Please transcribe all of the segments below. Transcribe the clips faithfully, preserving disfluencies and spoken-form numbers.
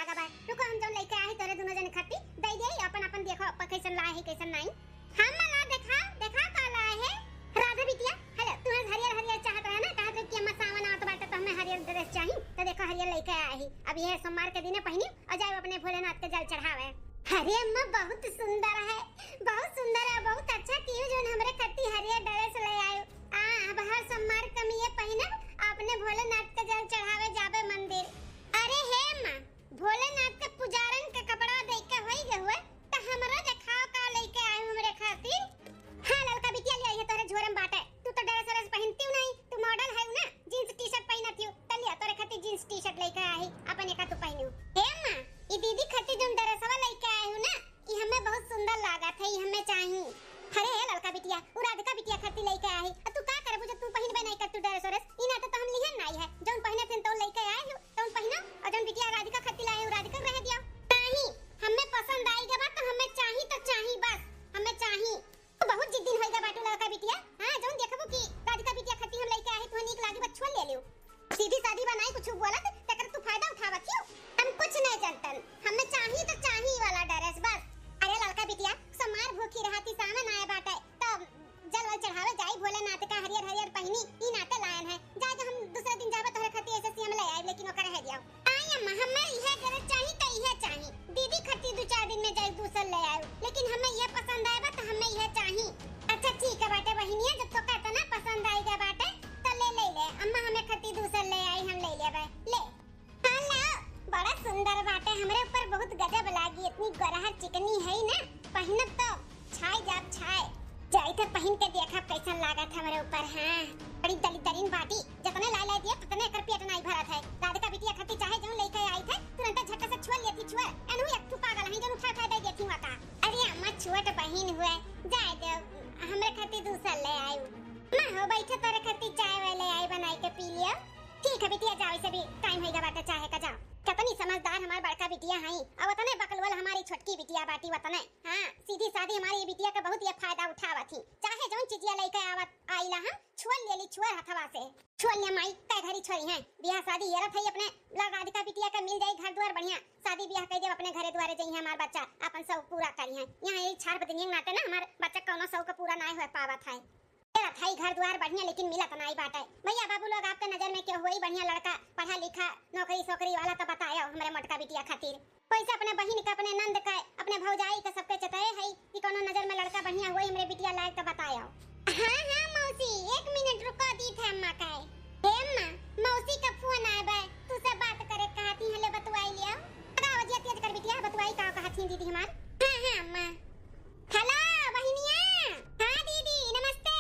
आगा बा, रुको, हम जौन लइके आए ही तोरे दुनो जने खातिर, दइ देई, अपन, अपन देखो, अपन कइसन लाए ही, कइसन नाई। हाँ, अम्मा, ला देखा, देखा का लाए है। राधा बिटिया, हेलो, तू हरियर, हरियर चाहत रहे ना, कहत रहे कि अम्मा, सावन आवत बाटे, तो हमें हरियर dress चाही, तो देखो, हरियर लइके आए ही। अब ये सोमवार के दिने पहिनी, और जाए अपने भोलेनाथ के जल चढ़ावे। अरे अम्मा, बहुत सुंदर है, बहुत सुंदर है, बहुत अच्छा कियो जौन हमरे खातिर हरियर dress ले आयो। आ, अब हर सोमवार के हम ये पहिनब, अपने भोलेनाथ के जल चढ़ावे जाबे मंदिर। अरे हे अम्मा, भोलेनाथ के पुजारन के कपड़ा दे के होई गए हुए, त हमरो देखाओ का लइके आए हमरे खातिर। हाँ ललका बिटिया, ले आई है तोहरे झोरे में बाटे। तू तो dress व्रेस पहिनती नहीं, तू model है ना, jeans T-shirt पहिनत हियो, त लिया तोरे खातिर jeans T-shirt लइके आई, अपन एका तू पहिनू। हे अम्मा, ई दीदी खातिर जौन dressवा लइके आए हूँ ना, ई हमें बहुत सुंदर लागत है, ई हमें चाही। अरे हे ललका बिटिया, उ राधिका बिटिया खातिर लइके आए ही। आ तू का करबू जब तू पहिनबे नहीं कर तू dress व्रेस? ई नाते तो हम लिहन नहीं है, जौन पहिनत हन तौन लइके आए हूँ, तौन पहिनो, और जौन बिटिया राधिका खातिर लाए हूँ, राधिका रहे दियो। नहीं, हमें पसंद आई गवा तो हमें चाही तो चाही बस, हमें चाही। तू बहुत जिद्दीन होई गा बाटू ललका बिटिया। हाँ, जौन देखबू कि राधिका बिटिया खातिर हम लइके आए, तुहे नीक लागी बस छुअल ले लियो। सीधी सादी बनाई कुछ बोलत, तेकर तू फायदा उठावत हियो। हम कुछ नहीं जानतन, हमें चाही तो चाही वाला dress बस। अरे ललका बिटिया, सोमवार भूखी रहती, सावन आए बाटे, तो जल वल चढ़ावे जाई भोलेनाथ का, हरियर हरियर पहिनी, ई नाते लायन है। जा जो हम दूसरे दिन जाबे तोहरे खातिर ऐसे सी हम ले आए, लेकिन ओकर रह दियो। आई अम्मा, हमें इहे dress चाही तो इहे चाही। दीदी खातिर दू चार दिन में जाई दूसर ले आए, लेकिन हमें ये पसंद आए बा तो हमें इहे चाही। अच्छा ठीक है बाटे बहिनिया, जब तोका इतना पसंद आई गए बाटे तो ले ले ले। अम्मा हमें खातिर दूसर ले आई, हम ले लेबे। ले। हाँ लाओ, बड़ा सुंदर बाटे, हमरे ऊपर बहुत गजब लागी, इतनी गोरहर चिकनी है ना, पहिनब तो छाई जाब छाई। जाई थे पहिन के देखब कैसन लागत हमरे ऊपर। हाँ, बड़ी दलिद्दरीन बाटी, जतने लाई लाई दिए ततने एकर पेट नाई भरत है। राधिका बिटिया खातिर चाहे जौन लइके आई थे, तुरंते झट से छुअल लेती छुअल। एनहू एक ठू पागल है जौन उठा उठा दे देती हुआ का। अरे अम्मा छोट बहिन हुए, जाए दे, हमरे खातिर दूसर ले आयु। माँ हो बैठे तोरे खातिर चाय वाय ले आई बनाई के पी लियो। ठीक है बिटिया जाओ, इसे भी time होइगा बाटे चाहे का, जाओ। कितनी समझदार हमार बड़का बिटिया हई, अब उतने बकलवल हमारी छोटकी बिटिया बाटी उतने। हाँ, सीधी सादी हमारी ये बिटिया का बहुत ये फायदा उठावत ही। चाहे जौन चीजिया लइके आवत आइला हम, छुअल लेली छुअल हथवा से। छुअल ले माई, कै घरी छोरी हैं, बियाह शादी हेरत है अपने लड़ राधिका बिटिया का मिल जाई घर द्वार बढ़िया, शादी बियाह कइ देब अपने घरे द्वारे जइहें हमार बच्चा, अपन शौक पूरा करिहें। यहाँ यही छाड़ बदनिया के नाते ना हमार बच्चा कौनो शौक पूरा नाय हो पावत है। तेरा थाई घर द्वार बढ़िया लेकिन मिलत नाई बाटे। भैया बाबू लोग आपके नजर में केहू होई बढ़िया लड़का, पढ़ा लिखा, नौकरी सोकरी वाला तो बतायो हमरे मोटका बिटिया खातिर। वैसे अपने बहिन के, अपने नंद के, अपने भौजाई के सबके चेतए है कि कौनो नजर में लड़का बढ़िया होई हमरे बिटिया लायक तो बतायो। हाँ हाँ मौसी, एक मिनट रुको दी थे अम्मा का। हे अम्मा, मौसी का फोन आए बा, तू से बात करे कहती हैं, ले बतुआई लियो। लगाओ जिया तेज कर बिटिया, बतुआई का कहती हैं दीदी हमार। हाँ हाँ अम्मा। हेलो बहिनिया। हाँ दीदी नमस्ते।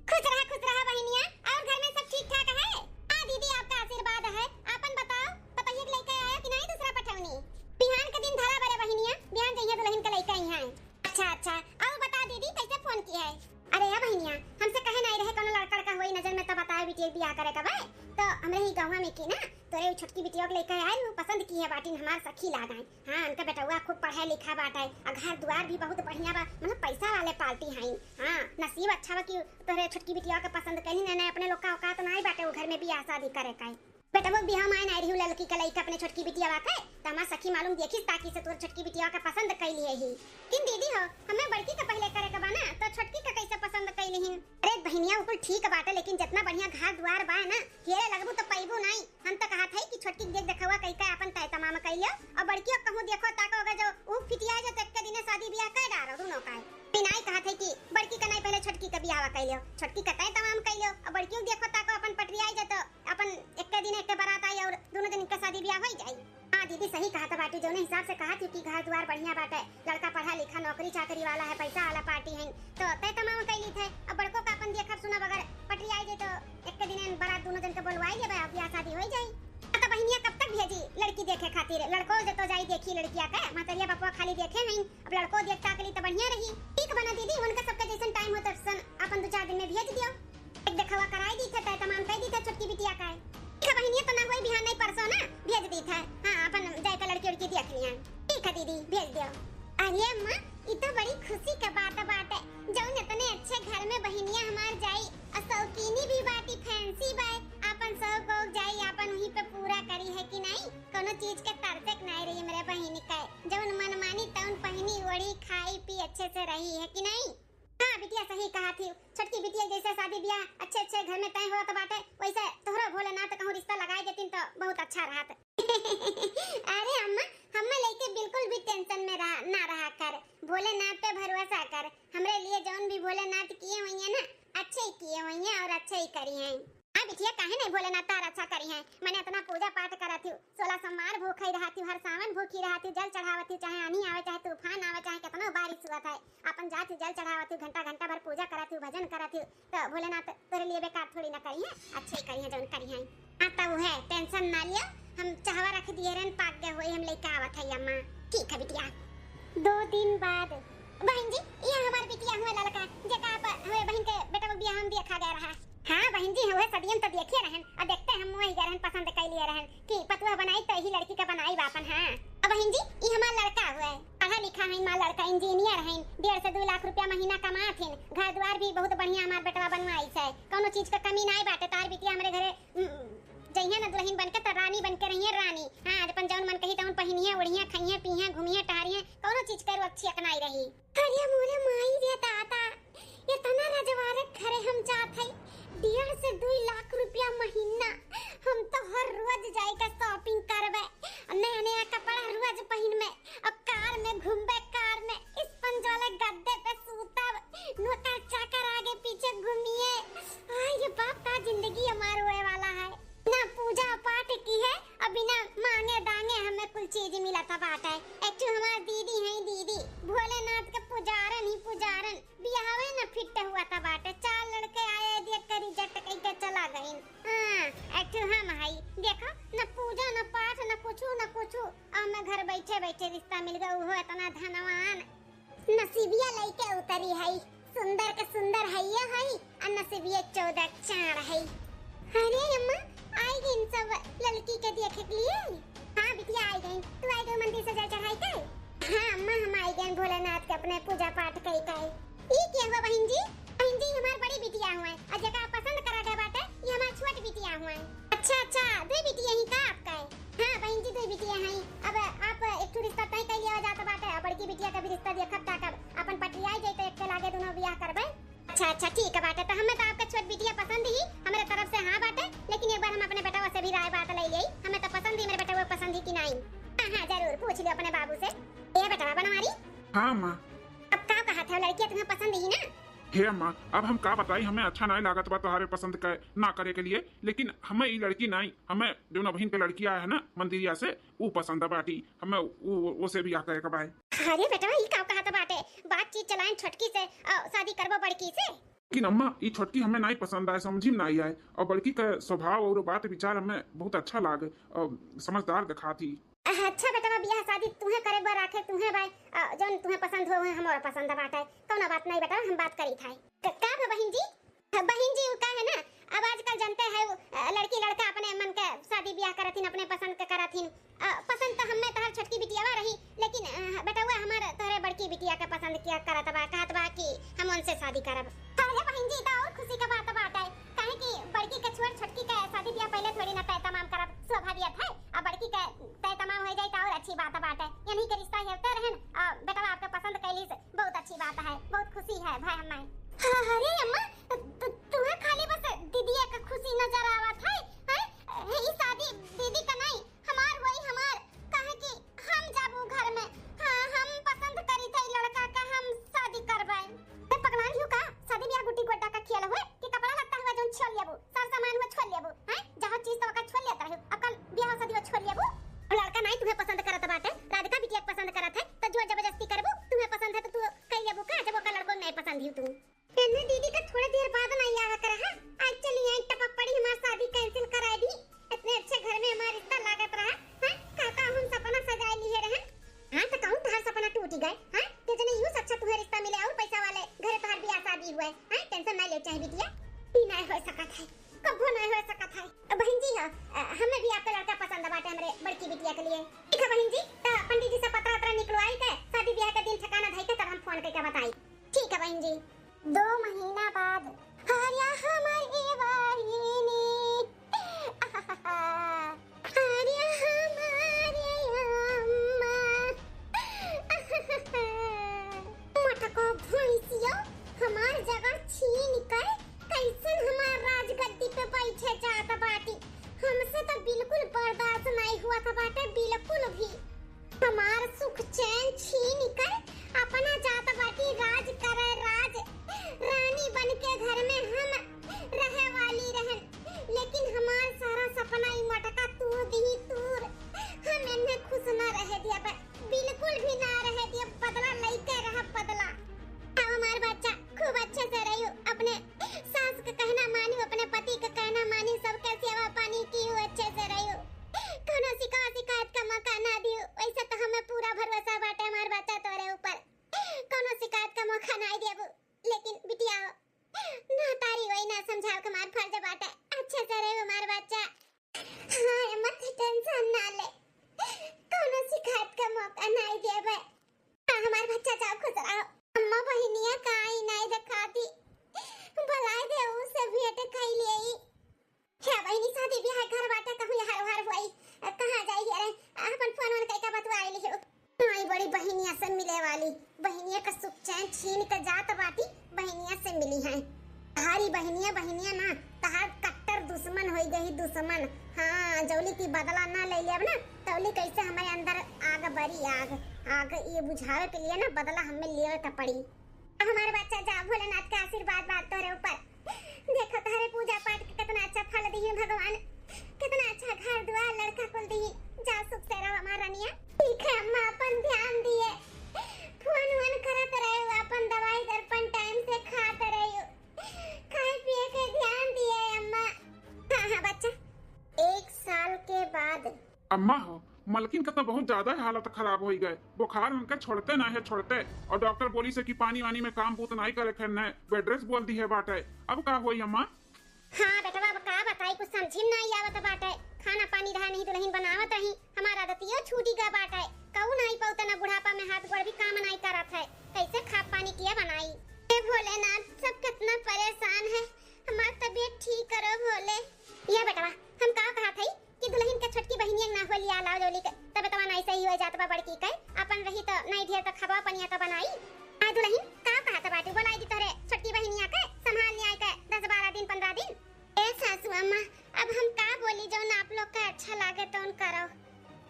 खुश रहा खुश रहा बहिनिया। और घर में सब ठीक ठाक है? हाँ दीदी आपका आशीर्वाद है। आपन बताओ, पतोहिया के लइके आयो कि नहीं दूसरा पठौनी? बिहान के दिन धरा बरे बहिनिया, बिहान जइहे दुल्हन के लइके आई हैं। अच्छा अच्छा, और बता दीदी कैसे फोन की है? अरे या बहिनिया, हमसे कहे नहीं रहे कोनो लड़का लड़का होई नजर में तो बताए बिटिया बियाह करे का बे। तो हमरे ही गाँव में की ना तोरे उ छोटकी बिटिया के लइके आए, वो पसंद की है बाटिन, हमार सखी लाग आए। हाँ, उनका बेटवा खूब पढ़ा लिखा बाटे, आ घर दुआर भी बहुत बढ़िया बा, मतलब पैसा वाले पार्टी हैं। हाँ, नसीब अच्छा बा कि तोहरे छोटकी बिटिया के पसंद कइली, नहीं, नहीं, अपने लोग का औकात नाई बाटे वो घर में बियाह शादी करे का। बेटवा बियाह में आए नाई रही ललकी के लइका अपने छोटकी बिटिया के, त हमार सखी मालूम देखिस ताकि से तोर छोटकी बिटिया के पसंद कइली है ही। किन दीदी हो, हमें बड़की के पहले करे के बा ना, तो छोटकी के कैसे पसंद कइली ही? अरे बहिनिया, वो कुल ठीक बाटे, लेकिन जितना बढ़िया घर दुआर बा ना, हेरे लगबू तो पैबू नाई। हम तो कहत हई कि छोटकी के देख देखवा कई का अपन तय तमाम कई लियो, और बड़कियों कहूँ देखो ताको अगर जो ऊ फिटिया जो तक के दिने शादी बियाह कर डारो दोनों का। बिनाई कहत हई कि बड़की का नाई पहले छोटकी का बियाह कई लियो, छोटकी का तय तमाम कई लियो, और बड़कियों देखो ताको अपन पटरियाई जातो, अपन एक के दिन एक के बारात आई और दोनों दिन एक के शादी बियाह होई जाई। हाँ दीदी, सही कहत बाटू, जौने हिसाब से कहत हूँ कि घर दुआर बढ़िया बाटे, लड़का पढ़ा लिखा, नौकरी चाकरी वाला है, पैसा वाला पार्टी है, तो तय तमाम कैली थे। अब बड़को का अपन देखब सुनब, अगर पटरी आई जाए तो एक के दिन बारात दोनों जन के बोलवाई लेबे, अब ब्याह शादी होई जाई। हाँ तो बहिनिया कब तक भेजी लड़की देखे खातिर? लड़को जे तो जाई देखी लड़किया के, महतरिया बपुआ खाली देखे हैं, अब लड़को देख ताकली तो बढ़िया रही। ठीक बना दीदी, उनका सबके जैसन टाइम हो तैसन अपन दो चार दिन में भेज दियो। एक देखवा कराई दी थे, तय तमाम कई दी थे छोटकी बिटिया का है। ठीक है बहिनिया, तो ना होई बिहान नहीं परसों ना भेज दी थे। हाँ, अपन जाए के लड़की उड़की देख लिया। ठीक है दीदी, भेज दियो। अरे अम्मा, ई तो बड़ी खुशी के बात बाटे, जौन इतने अच्छे घर में बहिनिया हमार जाई, और शौकीनी भी बाटी, फैंसी बा, आप शौक वौक जाई, आपन वहीं पे पूरा करी, है कि नहीं? कोनो चीज के तरसेक नहीं रही हमरे बहिनी के, जौन मन मानी तौन पहिनी ओढ़ी, खाई पी, अच्छे से रही, है कि नहीं? हाँ बिटिया, सही कहा थी, छोटकी बिटिया जैसे शादी ब्याह अच्छे अच्छे घर में तय होत बाटे, वैसे तोहरो भोलेनाथ कहूँ रिश्ता लगाए देतीन तो बहुत अच्छा रहत। अरे अम्मा, हम्मा लइके बिल्कुल भी tension में रहा, ना रहा कर, भोलेनाथ पे भरोसा कर। हमरे लिए जौन भी भोलेनाथ किए हुए हैं ना, अच्छे ही किए हुए हैं और अच्छे ही करी हैं। हाँ बिटिया, काहे नहीं भोलेनाथ तार अच्छा करी हैं? मैंने इतना पूजा पाठ करत हूँ, सोलह सोमवार भूखी रहत हूँ, हर सावन भूखी रहत हूँ, जल चढ़ावत हूँ, चाहे आनी आवे, चाहे तूफान आवे, चाहे कितनो बारिश हुआ था, अपन जात हूँ, जल चढ़ावत हूँ, घंटा घंटा भर पूजा करत हूँ, भजन करत हूँ, तो भोलेनाथ तोरे लिए बेकार थोड़ी ना करी हैं, अच्छे ही करी हैं जौन करी हैं। हाँ तो वह tension ना लियो, हम चहवा रख दिए रहन, पाक गए होई, हम लेके आवत है अम्मा। ठीक है बिटिया। दो दिन बाद। बहन जी, ये हमार बिटिया हुआ ललका, जेका आप हमारे बहन के बेटा को बियाह में देखा गया रहा। हाँ बहन जी, हुए सदियन तो देखे रहन और देखते हम वही गए रहन, पसंद कर लिए रहन कि पतुआ बनाई तो यही लड़की का बनाई बापन। हाँ अब बहन जी, ये हमार लड़का हुआ है, पढ़ा लिखा है हमार लड़का, engineer है, डेढ़ से दो लाख रुपया महीना कमात हिन, घर द्वार भी बहुत बढ़िया हमार बेटवा बनवाई से, कोनो चीज का कमी नहीं बाटे। तार बिटिया हमरे घरे, उम, जइहे न दुल्हन बन के तो रानी बन के रहिए, रानी। हाँ, अपन जौन मन कही तौन पहिनिए, ओढ़िए, खाइए, पीहे, घूमिए, टहरिए, कोनो चीज के रोक छियक नहीं रही। अरे मोरे माई रे दादा, इतना रजवारे घरे हम जात हई, डेढ़ से दुई लाख रुपया महीना। हम तो हर रोज जाए के shopping करबे, नया नया कपड़ा रोज पहिनबे, और car में घूमबे, car में sponge वाले गद्दे पे सूतब, नौकर चाकर आगे पीछे घूमिए। आय रे बाप, का जिंदगी हमार होए वाला है। बिना पूजा पाठ किहे और बिना मांगे दांगे हमें कुल चीज मिलत बाटे। एक ठो हमार दीदी है दीदी, भोलेनाथ के पुजारन ही पुजारन, बियाहवे न fit हुआ था बाटे। चार लड़के आए, देख के reject कइके चला गइन। हाँ, एक ठो हम हई, देखो, न पूजा, न पाठ, न कुछु, न कुछु, और हमें घर बैठे बैठे रिश्ता मिल गया, उहो इतना धनवान। नसीबिया लइके उतरी हई, सुंदर के सुंदर हइये हई, आ नसीबिया चौदह चार हई। अरे अम्मा, आई गइन सब ललकी के देखे के लिए। हाँ बिटिया, आई गइन। तू आई गई मंदिर से जल चढ़ाई के? हाँ अम्मा, हम आई गइन भोलेनाथ के अपने पूजा पाठ कई के। ई के हुआ बहिन जी? बहिन जी, हमार बड़ी बिटिया हुआ है, और जेका पसंद करा गए बाटे, ये हमार छोट बिटिया हुआ है। अच्छा अच्छा, दुई बिटिया ही का आपका है? हाँ बहिन जी, दुई बिटिया हैं। अब आप एक ठो रिश्ता तय कर लिया जात बाटे, अब बड़की बिटिया का भी रिश्ता देखब ताकब अपन पटियाई जाई तो एक के लागे दोनों बियाह करबे। अच्छा अच्छा, ठीक है बाटे, तो हमें तो आपका छोट बिटिया पसंद ही, हमारे तरफ से हाँ बाटे, लेकिन एक बार हम अपने बेटवा से भी राय बात ले लेई, हमें तो पसंद ही, मेरे बेटवा पसंद ही कि नहीं। हाँ हाँ, जरूर पूछ लियो अपने बाबू से। ए बेटवा बनवारी। हाँ माँ। अब का कहत है, लड़कियाँ तुम्हें पसंद ही ना? हे अम्मा, अब हम का बताई, हमें अच्छा नहीं लागत बा तोहरे पसंद का ना करे के लिए, लेकिन हमें ई लड़की नहीं, हमें जौन बहिन के लड़की आया है ना मंदिरिया से, ऊ पसंद बाटी, हमें ऊ, ओसे बियाह करे के बा। अरे बेटवा, ई का कहत बाटे? बातचीत चलाइन छोटकी से, अ, शादी करबो बड़की से। लेकिन अम्मा, ई छोटकी हमें नहीं पसंद आए, समझी में नहीं आए, और बड़की का स्वभाव और बात विचार हमें बहुत अच्छा लागे और समझदार दिखाती। अच्छा बेटवा, बियाह शादी तुहे करे बा, राखे तुहे बाय, अ, जौन तुहे पसंद हो, उहे हमरो पसंद बाटे। कौनो बात नहीं बेटवा, हम बात करी था। क-, का भा बहिन जी? बहिन जी, उ का है ना, अब आजकल जानते हैं, उ, अ, लड़की लड़का अपने मन के शादी बियाह करथिन, अपने पसंद के करथिन। अ, पसंद तो हमें तोहर छोटकी बिटियावा रही, लेकिन, अ, बेटवा हमार तोहरे बड़की बिटिया के पसंद किया करत बा, कहत बा कि हम उनसे शादी करब। अरे बहिन जी, तो और खुशी का बात बाटे, काहे कि बड़की के छोड़ छोटकी के शादी बियाह पहले थोड़ी ना तय तमाम करब, शोभा दियत है, अब बड़की के तय तमाम हो जाए तो और अच्छी बात बाटे। यही के रिश्ता हेरते रहन, अ, बेटवा आपके पसंद कैली से बहुत अच्छी बात है, बहुत खुशी है भाई हमें। हाँ, अरे अम्मा, तु-, तुम्हें खाली बस दीदिया के खुशी नजर आवत है, हैं? ई शादी दीदी का नहीं, हमार होई हमार, काहे कि हम जाबू घर में। हाँ, हम पसंद करी थे लड़का का, हम शादी करबे। ए पगलान हियो का? शादी ब्याह गुड्डी गोड्डा का खेल हुए कि कपड़ा लत्ता हुआ जौन छोड़ लेबू, सर सामान हुआ छोड़ लेबू, हैं? जहाँ चीज तो ओका छोड़ लेत रहे, अब कल ब्याह शादी हुआ छोड़ लेबू। लड़का नहीं तुम्हें पसंद करत बाटे, राधिका बिटिया के पसंद करत है, तो जोर जबरदस्ती करबू? तुम्हें पसंद है तो तू कर लेबू का, जब ओका लड़को नहीं पसंद ही तू? एन्ने दीदी का थोड़े देर बाद ना आया कर, हाँ? आज चली आई टपक पड़ी हमार शादी cancel कराए दी। इतने अच्छे घर में हमार रिश्ता लागत रहा, हाँ? का का हम सपना सजाए लिए रहन? हाँ, तो कहूँ तोहार सपना टूट गए, हाँ? के जने यूं अच्छा तुम्हें रिश्ता मिले और पैसा वाले घरे तोहार बियाह शादी हुए, हाँ? Tension ना ले चाहे बिटिया, ई ना हो सकत है, कबो ना हो सकत है। अ, बहन जी, हाँ, अ, हमें भी आपका लड़का पसंद बाटे हमरे बड़की बिटिया के लिए। ठीक है बहन जी, तो पंडित जी से पत्रा वत्रा निकलवाई के शादी बियाह के दिन ठिकाना धई के तब हम फोन करके बताई। ठीक है बहन जी। दो महीना बाद। अरे हमार ए बहिनी, अरे हमारे अम्मा। मोटको भैंसियो हमार जगह छीन कर कैसन हमार राजगद्दी पे बैठे जात बाटी। हमसे तो बिल्कुल बर्दाश्त नहीं हुआ था बाटे, बिल्कुल भी। हमार सुख चैन छीन कर अपना जात बाटी राज करे राज। रानी बन के घर में हम रहे वाली रहन, लेकिन हमार सारा सपना ई मटका तूर दिही तूर। हम एन्ने खुश ना रहे दिया बे, बिल्कुल भी ना रहे दिया। बदला लइके रह बदला। अब हमार बच्चा खूब अच्छे से रहियो, अपने सास के कहना मानियो, अपने पति के कहना मानियो, सबके सेवा पानी कियो, अच्छे से रहियो, कोनो शिकवा शिकायत का मौका ना दियो। वैसे तो हमें पूरा भरोसा बाटे हमार बच्चा तोरे ऊपर, कोनो शिकायत का मौका ना देबू। लेकिन बिटिया हो, ना तारी वही ना समझाव के हमार फर्ज बाटे, अच्छे से रहियो हमार बच्चा। हाँ अम्मा, तू टेंशन ना ले, कोनो शिकायत का मौका ना देबे। हाँ, हमार बच्चा जाओ खुश रहो। अम्मा बहिनिया का आई नहीं दिखाती, बुलाए दे उसे भेंट कई लेई। हे बहिनी, शादी ब्याह घर बाटे, कहूँ यहाँ उहार हुई, कहाँ जाई रे? अपन फोन वोन कई का बतुआई लिहो। आई बड़ी बहिनिया से मिले वाली, बहिनिया का सुख चैन छीन के जात बाटी, बहिनिया से मिली है। तहारी बहिनिया, बहिनिया ना, तहार कट्टर दुश्मन होई गई, दुश्मन। हाँ, जौली की बदला ना ले लेब ना, तौली कैसे हमारे अंदर आग बरी, आग, आग ये बुझावे के लिए ना बदला हमें लेवे के पड़ी। हमार बच्चा जा, भोलेनाथ का आशीर्वाद बा तोरे ऊपर। देखो तोहरे पूजा पाठ के कितना अच्छा फल दिही भगवान, कितना अच्छा घर दुआर लड़का कुल दिही। जा सुख से रहो हमार रनिया। ठीक है अम्मा, अपन ध्यान दिए, फोन वोन करत रहे, अपन दवाई दर्पण टाइम से खात रहे, खाए पिए के ध्यान दिए अम्मा। हाँ हाँ बच्चा। एक साल के बाद। अम्मा हो, मलकिन का तो बहुत ज्यादा हालत खराब होई गए, बुखार उनके छोड़ते ना है छोड़ते, और डॉक्टर बोली से कि पानी वानी में काम बूत नाई करे खे, बेड रेस्ट बोल दी है बाटे। अब का होई अम्मा? हाँ बेटवा, अब का बताई, कुछ समझी में नाई आवत बाटे। खाना पानी रहा नहीं दुल्हन बनावत रही, हमार आदतियो छूटी गा बाटे। कहू नाई पौते ना बुढ़ापा में हाथ गोड़ भी काम नाई करत है, कैसे खा पानी किया बनाई? हे भोलेनाथ, सब कितना परेशान है, हमार तबीयत ठीक करो भोले। ये बेटवा, हम का कहत हई कि दुल्हन के छोटकी बहिनिया ना हो लिया लाओ जोली के, तबे तवा नाई सही हो जात बा बड़की के, अपन रही तो नाई ढेर तो खबा पनिया तो बनाई। आ दुल्हन, का कहत बाटू, बोलाई दी तोहरे छोटकी बहिनिया के, संभाल लिया के दस बारह दिन, पन्द्रह दिन। ए सासू अम्मा, अब हम का बोली, जौन आप लोग के अच्छा लागे तौन करो।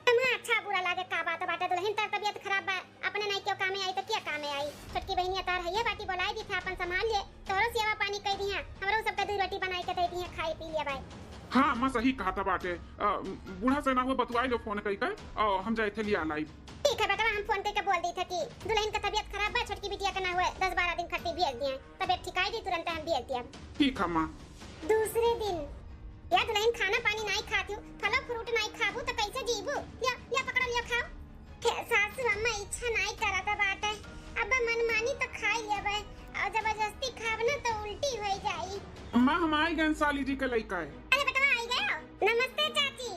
तुम्हें अच्छा बुरा लागे का बात बाटे दुल्हन, तर तबीयत खराब बा, अपने नाई क्यों कामे आई तो क्या कामे आई? छोटकी बहिनिया तार हइये बाटी, बोलाई दी था, अपन संभाल ले, तोहरो सेवा पानी कई दिया, हमरो सबके दू रोटी बनाई के दे दिया, खाई पी लिया भाई। हाँ अम्मा, सही कहा था बाटे। अ, बूढ़ा से ना हुए बतुआई लो फोन कई के, अ, हम जाए थे लिया लाई। ठीक है बेटवा, हम फोन कई के बोल दी थे कि दुल्हन का तबीयत खराब बा, छोटकी बिटिया के ना हुए दस बारह दिन खट्टी भेज दिए, तबीयत ठीक आई दी तुरंत हम भेज दिया। ठीक है माँ। दूसरे दिन। या दुल्हन खाना पानी नाई खाती हूँ, फलो फ्रूट नाई खाबू तो कैसे जीबू? लिया, लिया पकड़ो, लिया खाओ। हे सासू अम्मा, इच्छा नाई करत बाटे, अब मनमानी तो खाई लेबे, और जबरदस्ती खाब ना तो उल्टी हो जाई। अम्मा, हम आई गए साली जी के लइका है। अरे बेटवा, आई गयो। नमस्ते चाची।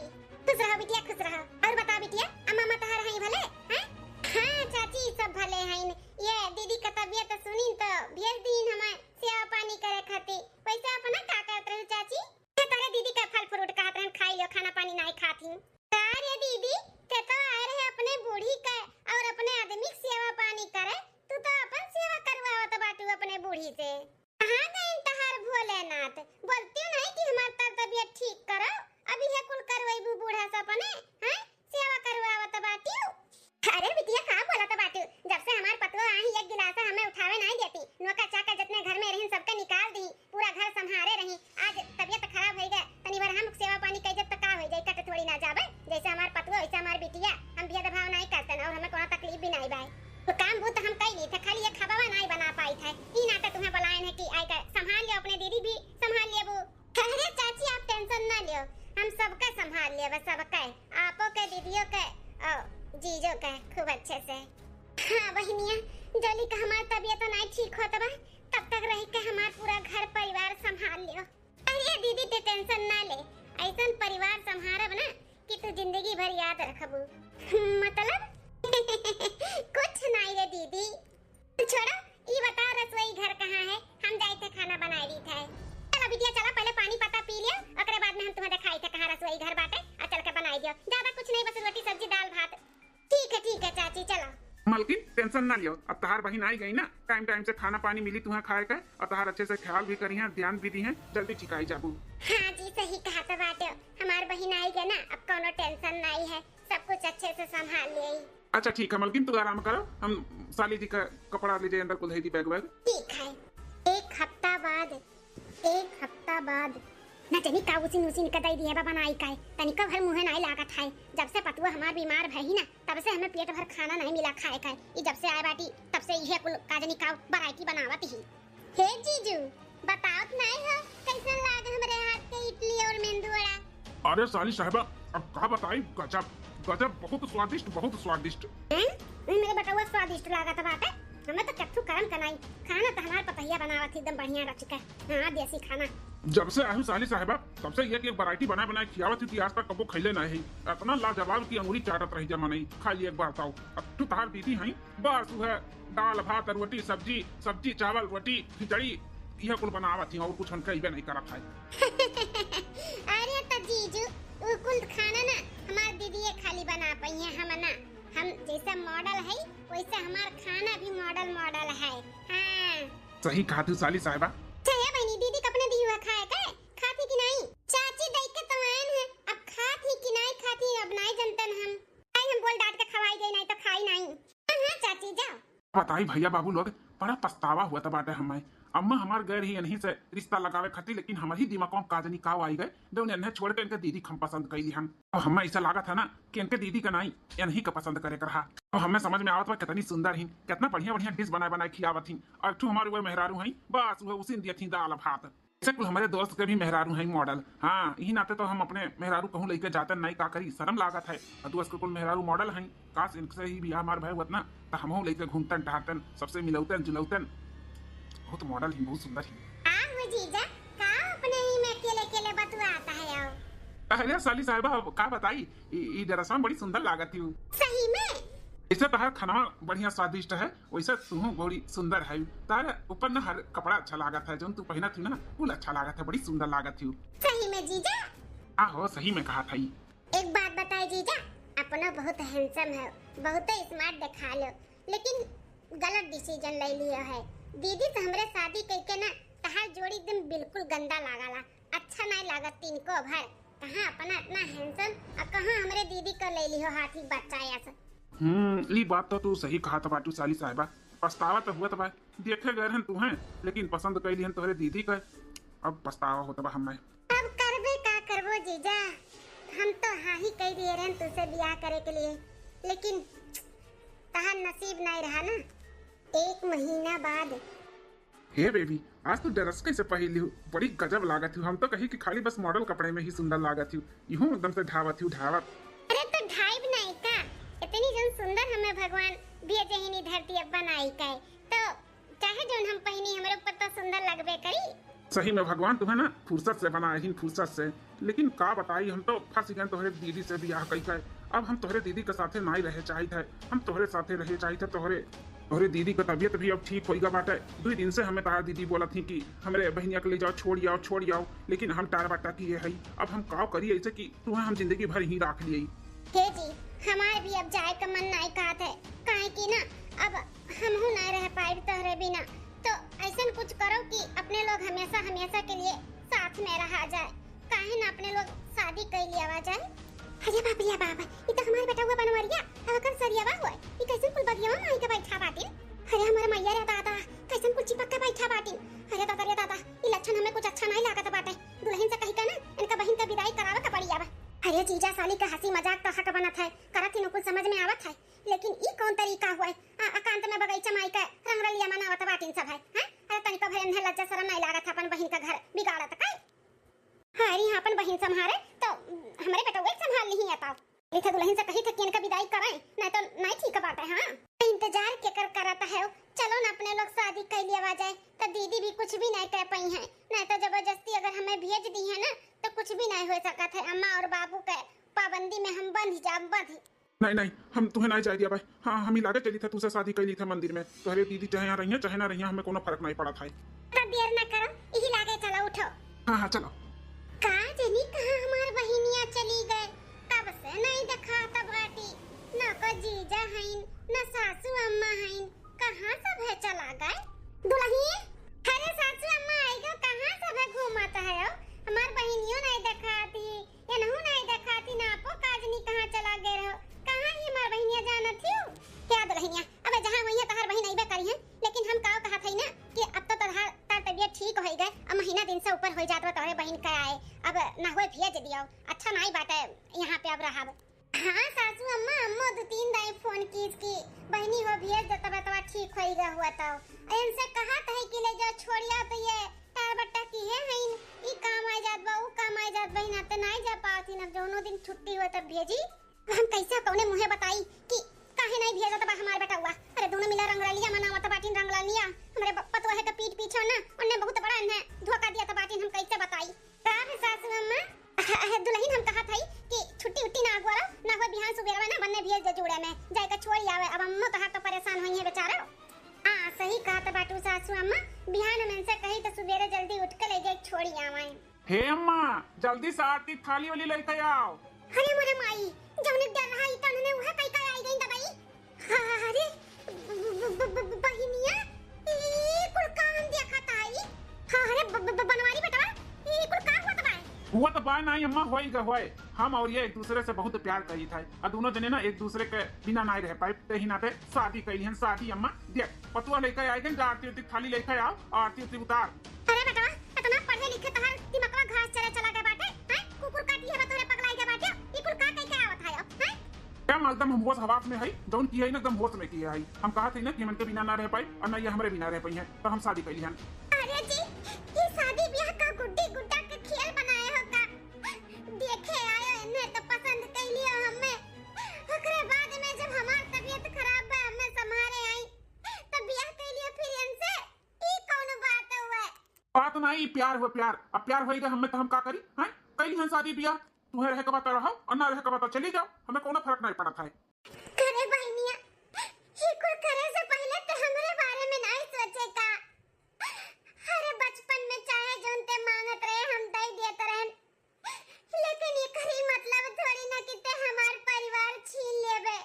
खुश रहो बिटिया, खुश रहो। और बता बिटिया, अम्मा अम्मा तहार हई भले? हैं? हाँ चाची, सब भले हईन। ये दीदी का तबीयत सुनीन तो भेज दीन हमें सेवा पानी करे खातिर। वैसे अपना का करत रहू चाची? ये तोरे दीदी का फल फ्रूट कहत रहन, खाई लो, खाना पानी नाई खात ही। का रे दीदी, ते तो आए रहे अपने बूढ़ी के और अपने आदमी के सेवा पानी करे, तू तो अपन सेवा करवावत बाटू अपने बूढ़ी से। कहाँ गइन तहार भोलेनाथ? बोलती नहीं कि हमार तर तबीयत ठीक करो, अभी है कुल करवैबू बूढ़ा से अपने, हैं? सेवा करवावत बाटियो। अरे बिटिया, का बोलत बाटियो? जब से हमार पतुआ आई, एक गिलासा हमें उठावे नाई देती। नौका चाकर जितने घर में रहिन, सबके निकाल दी, पूरा घर संभारे रही। आज तबीयत खराब होई गए, तनी भर हम सेवा पानी कई देब त का होई जाई, कट थोड़ी ना जाबे। जैसे हमार पतुआ, वैसे हमार बिटिया, हम भेदभाव नाई करते ना, और हमें कोनो तकलीफ भी नाई बाय। तो काम बूत हम कई ली थे, खाली ये खबावा नाई बना पाई थे। ई नाते तुम्हें बुलाए हैं कि आई के संभाल लियो, अपने दीदी भी संभाल लेबू। अरे चाची, आप टेंशन ना लियो, हम सबका संभाल लेबे, सबका, आपो के, दीदियों के, और जीजो के खूब अच्छे से। हाँ बहिनिया, जौली का हमार तबीयत नाई ठीक होत बा, तब तक रह के हमार पूरा घर परिवार संभाल लियो। अरे दीदी, ते टेंशन ना ले, ऐसन परिवार संभारब ना कि तू जिंदगी भर याद रखबू। मतलब? कुछ नाई रे दीदी। छोड़ो, ई बताओ रसोई घर कहाँ है? हम जाई थे खाना बनाए रही थे। चलो बिटिया, चलो पहले पानी पत्ता पी लियो, ओकरे बाद में हम तुम्हें दिखाई थे कहाँ रसोई घर लेकिन tension ना लियो, अब तहार बहिन आई गई ना, time time से खाना पानी मिली तुहाँ खाए का, और तहार अच्छे से ख्याल भी करिहैं, ध्यान भी दिहैं, जल्दी ठीक आई जाबू। हाँ जी, सही कहत बाटे, हमार बहिन आई गई ना, अब कौनो tension नाई है, सब कुछ अच्छे से संभाल लेई। अच्छा ठीक है मलकिन, तू आराम करो, हम साली जी का कपड़ा ले जाए अंदर कुल धई दी bag वैग। ठीक है। एक हफ्ता बाद, एक हफ्ता बाद। ना जानी का उसिन उसिन के दई दिहे बा बनाई का, तनिको भर मुँहे नाई लागत है। जब से पतुआ हमार बीमार भई ना, तब से हमें पेट भर खाना नाई मिला खाए का। ई जब से आए बाटी, तब से इहे कुल का जानी का variety बनावत ही। हे जीजू, बतावत नाई हो, कैसन लाग हमरे हाथ के इडली और मेंदू वड़ा? अरे साली साहबा, अब का बताई, गजब, गजब, बहुत स्वादिष्ट, बहुत स्वादिष्ट। हैं? ई मेरे बेटवा स्वादिष्ट लागत बाटे। हमें तो कत्थू करम कनाई, खाना तो हमार पतहिया बनावत ही एकदम बढ़िया रच के। हाँ, देसी खाना। जब से आहू साली साहबा, तब से एक एक variety बना बनाए खियावत ही कि आज तक कबो खैले नाई है। इतना लाजवाब कि अंगुरी चाटत रही जमा नहीं, खा लिए एक बार ताऊ। अब तू तहार दीदी हैं, बस उहे दाल, भात, रोटी, सब्जी, सब्जी, चावल, रोटी, खिचड़ी, इहे कुल बनावत ही, और कुछ हम कइबे नहीं करत है। अरे त जीजू, उ कुल खाना ना हमार दीदीए खाली बना पइहैं, हम ना। हम जैसे model है, वैसे हमार खाना भी model model है। हाँ। सही कहत हू साली साहबा। अच्छा हे बहिनी, दीदी कपने दी हुआ खाए के? खात ही कि नाई? चाची दई के तो आयन है, अब खात ही कि नाई खात ही, अब नाई जनतन हम। आई हम बोल डांट के खवाई दे, नाई तो खाई नाई। हाँ, हाँ, चाची, जाओ। बताई भैया बाबू लोग, बड़ा पछतावा हुआ था बाटे हमें। अम्मा हमार गए रही इन्हीं से रिश्ता लगावे खातिर, लेकिन हमार ही दिमाग में का जानी का आई गए, जो उन्हें छोड़ के इनके दीदी के हम पसंद कैली हम। अब हमें ऐसा लागत है ना कि इनके दीदी का नाई, इन्हीं का पसंद करे के रहा। अब हमें समझ में आवत बा कितनी सुंदर ही, कितना बढ़िया बढ़िया dish बनाए बनाए खियावत ही। और तू हमारे वो मेहरारू हैं, बस वो उसी दियत ही दाल भात। ऐसे कुल हमारे दोस्त के भी मेहरारू हैं model। हाँ, यही नाते तो हम अपने मेहरारू कहूँ लेके जाते नहीं, का करी, शर्म लागत है। और दोस्त के कुल मेहरारू model हैं, काश इनसे ही बियाह हमार भय होत ना, तो हमहू लेके घूमतन टहरतन, सबसे मिलौतन जुलौतन। बहुत model ही, बहुत सुंदर ही। आ हो जीजा, का अपने ही में अकेले अकेले बतुआता है आओ? अरे साली साहबा, अब का बताई, ई, ई ड्रेसवा में बड़ी सुंदर लागत ही। सही में? जैसे तहार खाना बढ़िया स्वादिष्ट है, वैसे तुहू बड़ी सुंदर है। तारे ऊपर ना हर कपड़ा अच्छा लागत है, जौन तू पहनत ही ना, कुल अच्छा लागत है, बड़ी सुंदर लागत ही। सही में जीजा? आहो, सही में कहा था ई। एक बात बताए जीजा, अपना बहुत handsome है, बहुत smart दिखा लो, लेकिन गलत decision ले लियो है। दीदी से हमरे शादी करके ना तहार जोड़ी एकदम बिल्कुल गंदा लागला, अच्छा नहीं लागत तीन को भर। कहाँ अपना इतना handsome और कहाँ हमरे दीदी को ले लियो हाथी बच्चा ऐसा। हम्म, ई बात तो तू सही कहत बाटू साली साहबा। पछतावा तो हुआ तो बा, देखे गए रहन तुहें, लेकिन पसंद कैली हन तोहरे दीदी का। अब पछतावा होत बा हमें। अब करबे का करबो जीजा, हम तो हाँ ही कह दिए रहन तुझसे ब्याह करे के लिए, लेकिन तहार नसीब नहीं रहा ना। एक महीना बाद। हे बेबी, आज तू ड्रेस कैसे पहिरली हू? बड़ी गजब लागत हू। हम तो कही कि खाली बस model कपड़े में ही सुंदर लागत हू, इहू एकदम से ढावत हू, ढावत। अरे तो ढाइब नहीं का, इतनी जन सुंदर हमें भगवान भेजे ही नहीं धरती अब बनाई का, तो चाहे जौन हम पहिनी, हमरे ऊपर तो सुंदर लगबे करी। सही में भगवान तुम्हें ना फुर्सत से बनाए ही, फुर्सत से। लेकिन का बताई, हम तो फंस गए तोहरे दीदी से बियाह कई के। अब हम तोहरे दीदी के साथे नाई रहे चाहित है, हम तोहरे साथे रहे चाहित है। तोहरे, तोहरे दीदी के तबियत भी अब ठीक होइगा बाटे। दुई दिन से हमें तार दीदी बोलत ही कि हमरे बहनिया के ले जाओ, छोड़ आओ, छोड़ आओ, लेकिन हम टार बाटा किए हई। अब हम का करी ऐसे कि तुम्हें हम जिंदगी भर ही राख लिए। हे जी, हमार भी अब जाए का मन नाई कहत है, काहे कि ना अब हमहू ना रह पाइब तोहरे बिना। तो ऐसन कुछ करो कि अपने लोग हमेशा हमेशा के लिए साथ में रहा जाए, काहे ना अपने लोग शादी कर लियावा जाए। अरे बाप रे बाप, ई तो हमार बेटवा बनवरिया, आ ओकर सरियावा हुआ, ई कैसन कुल बगियावा में आई के बैठा बाटिन। अरे हमार मैया रे दादा, कैसन कुल चिपक के बैठा बाटिन। अरे दादा रे दादा, ई लक्षण हमें कुछ अच्छा नहीं लागत बाटे। दुल्हन से कही के ना इनका बहिन का विदाई करावे का पड़ी अब। अरे जीजा साली का हंसी मजाक तो हक बनत है, करत ही कुछ समझ में आवत है, लेकिन ई कौन तरीका हुआ है? आ, एकांत में बगीचा माई के रंगरलिया मनावत बाटिन सब है, हैं? अरे तनिको भर इन्हें लज्जा शरम नहीं लागत है अपन बहिन का घर बिगाड़त का? हाँ, अरे यहाँ अपन बहिन संभारे तो हमरे बेटवा के संभाल ली है। ताऊ ली थे दुल्हन से कही थे कि इनका विदाई कराए, नहीं तो नहीं ठीक बात है। हाँ, इंतजार के कर करत है, चलो ना अपने लोग शादी कर लिया जाए, तो दीदी भी कुछ भी नहीं कह पाई है, नहीं तो जबरदस्ती अगर हमें भेज दी है ना तो कुछ भी नहीं हो सकत है। अम्मा और बाबू के पाबंदी में हम बंध जाब, बंध। नहीं, नहीं, हम तुम्हें नहीं जाए दिया भाई। हाँ, हम ही लागे चली थे, तुझसे शादी कर ली थे मंदिर में। तोहरे दीदी चाहे यहाँ रहिए, चाहे ना रहिए, हमें कोनो फर्क नहीं पड़त है। तो देर ना करो, यही लागे चलो, उठो। हाँ, हाँ, चलो। का जनी कहाँ हमार बहिनिया चली गए, कब से नहीं देखा था बाटी, ना जीजा हईन, न सासू अम्मा हईन, कहाँ सब है चला गए? दुलही, अरे सासू अम्मा आई गो, कहाँ सब है घूमत है हो? हमार बहिनियो नहीं देखाती, एनहू नहीं देखाती, ना आपो काजनी कहाँ चला गए रहो? कहाँ ही हमार बहिनिया जानत हियो? क्या दुलहिनिया, अबे जहाँ वहीं तहार बहिन अइबे करी है, लेकिन हम काव कहत हई ना कि अब तो तहार, तार तबियत ठीक होई गए, अब महीना दिन से ऊपर होई जात बा तोहरे बहिन के आए, अब ना होए भेज दियो, अच्छा नाई बाटे यहाँ पे अब रहब। हाँ सासू अम्मा, अम्मो दो तीन दाई फोन कीस कि बहिनी हो भेज दे, तबे तबा ठीक होई गए हुआ तो। इनसे कहत है कि ले जाओ छोड़िया तो ये टार बट्टा की है, है इन, ई काम आ जात बा, ऊ काम आ जात बा, इनाते नाई जा पावत ही, अब जौनो दिन छुट्टी हुआ तब भेजी। हम कैसे कौने मुँहे बताई कि काहे नाई भेजत बा हमार बेटवा? अरे दोनों मिला रंगरलिया मनावत बाटिन, रंगरलिया। हमरे ब-, पतोहे के पीठ पीछे ना, उन्ने बहुत बड़ा इन्हें धोखा दिया बाटिन, हम कैसे बताई? का है सासू अम्मा? अह, अह, दुलहिन हम कहत हई कि छुट्टी उट्टी ना अगोरो, ना हो बिहान सुबेरवा ना बन्ने भेज दे जूड़े में, जाए के छोड़ी आवे, अब अम्मो तहार तो परेशान होई है बेचारा। हाँ, सही कहत बाटू सासू अम्मा, बिहान हम इनसे कही तो सुबेरे जल्दी उठ के ले जाए छोड़ी आवे। हे अम्मा, जल्दी से आरती थाली वाली लेके आओ। अरे मोरे माई, जौने डर रहा ई तौने उहे कई का आई गई दवाई। हाँ, अरे, ब-, ब-, ब-, ब-, बहिनिया, ई कुल का हम देखत आई? हाँ, अरे, ब-, ब-, ब-, बनवारी बेटवा, ई कुल का होत बा? हुआ तो बा नाई अम्मा, होई ग होए। हम और ये एक दूसरे से बहुत प्यार करी था, और दोनों जने ना एक दूसरे के बिना नाई रह पाए, ते ही नाते शादी करी हन। शादी अम्मा, देख, पतुआ लेके आई गई, आरती उरती थाली लेके आओ, आरती उरती उतार। अरे बेटवा, इतना पढ़े लिखे तहार दिमगवा घास चरे चला गए बाटे, हैं? कुकुर काट लिया बा तोरे पगलाई के बाटे, ई कुल का कह के आवत है अब, हैं? क्या मालूम हम होश हवास में है, जौन की है ना एकदम होश में की है। हम कहा थे ना कि हमन के बिना ना रह पाई और ना ये हमरे बिना रह पाई है, तो हम शादी कर लिहन। अरे जी, ये शादी ब्याह का गुड्डी गुड्डा के खेल बनाए हो का? देखे आयो इन्हें तो पसंद कर लियो हमें, ओकरे बाद में जब हमार तबीयत खराब बा हमें संभारे आई, तब ब्याह कर लियो फिर इनसे, ई कौन बात हुआ? बात ना, ई प्यार हुआ, प्यार। अब प्यार होई गए हमें तो हम का करी, हैं? कइली हन शादी बियाह, तुहें रहे के बा तो रहो और ना रहे के बा तो चली जाओ, हमें कोनो फर्क नहीं पड़त है। करे बहनिया, ई कुल करे से पहले ते हमरे बारे में नहीं सोचे का? अरे बचपन में चाहे जौन ते मांगत रहे हम दे देत रहन, लेकिन एकर ई मतलब थोड़ी ना कि ते हमार परिवार छीन लेबे,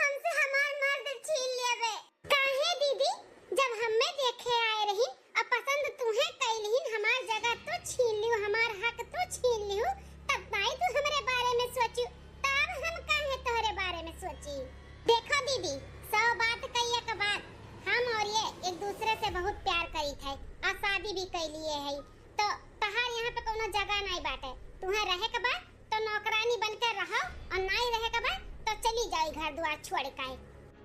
हमसे हमार मर्द छीन लेबे। काहे दीदी, जब हमें देखे आए रही और पसंद तुहें कैलिन, हमार जगह तू छीन लियो, हमार हक तू छीन लियो, तब नाई तू हमरे बारे में सोची, तब हम काहे तोहरे बारे में सोची? देखो दीदी, सौ बात कहिए के बाद हम और ये एक दूसरे से बहुत प्यार करी थे और शादी भी कैलिए है, तो तहार यहाँ पे कोनो जगह नाई बाटे। तुहें रहे के बा तो नौकरानी बन के रहो और नाई रहे के बा तो चली जाओ घर दुआर छोड़ के।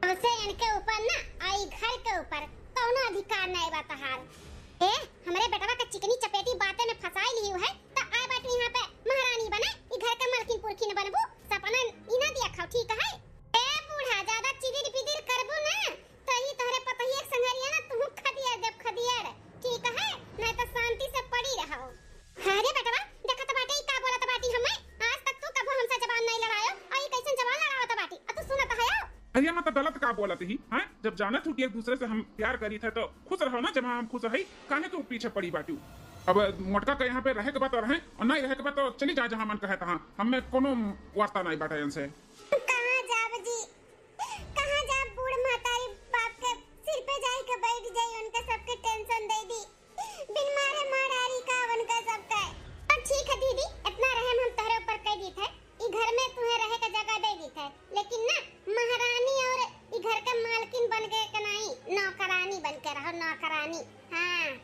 हमसे इनके ऊपर ना, आई घर के ऊपर कोनो अधिकार नाई बा तहार। ए, हमरे बेटवा के चिकनी चपेटी बातें में फंसाई ली है तो आए बाटू यहाँ पे महारानी बने, ई घर के मलकिन पुरखिन बनबू, सपना ई ना देखो, ठीक है? ए बूढ़ा, ज्यादा चिदिर पिदिर करबू ना तो ई तोहरे पतोहिया के संगरिया ना तुहू खदियर देब खदियर, ठीक है? नहीं तो शांति से पड़ी रहो। अरे बेटवा, देखत बाटे ई का बोलत बाटी हमें, आज तक तू कबो हमसे जबान नहीं लड़ायो, और ई कैसन जबान लड़ावत बाटी, आ तू सुनत है? अरे अम्मा, तो गलत का बोलत ही, हैं? जब जानत हूँ कि एक दूसरे से हम प्यार करी थे तो खुश रहो ना, जब हम खुश है, काहे तू पीछे पड़ी बाटू? अब मोटका के यहाँ पे रहे के बा तो रहे, और नहीं रहे के बा तो चली जा जहाँ मन कहे तहाँ, हमें कोनो वास्ता नहीं बाटे इनसे। कहाँ जाब जी, कहाँ जाब? बूढ़ महतारी बाप के सिर पे जाई के बैठ जाई, उनके सबके टेंशन दे दी, बिन मारे मारारी का उनका सबका। और ठीक है दीदी, इतना रहम हम तोहरे ऊपर कर दी थे, ई घर में तुम्हें रहे के जगह दे दी थे, लेकिन ना महारानी और ई घर के मालकिन बन के के नहीं, नौकरानी बन के रहो, नौकरानी। हाँ।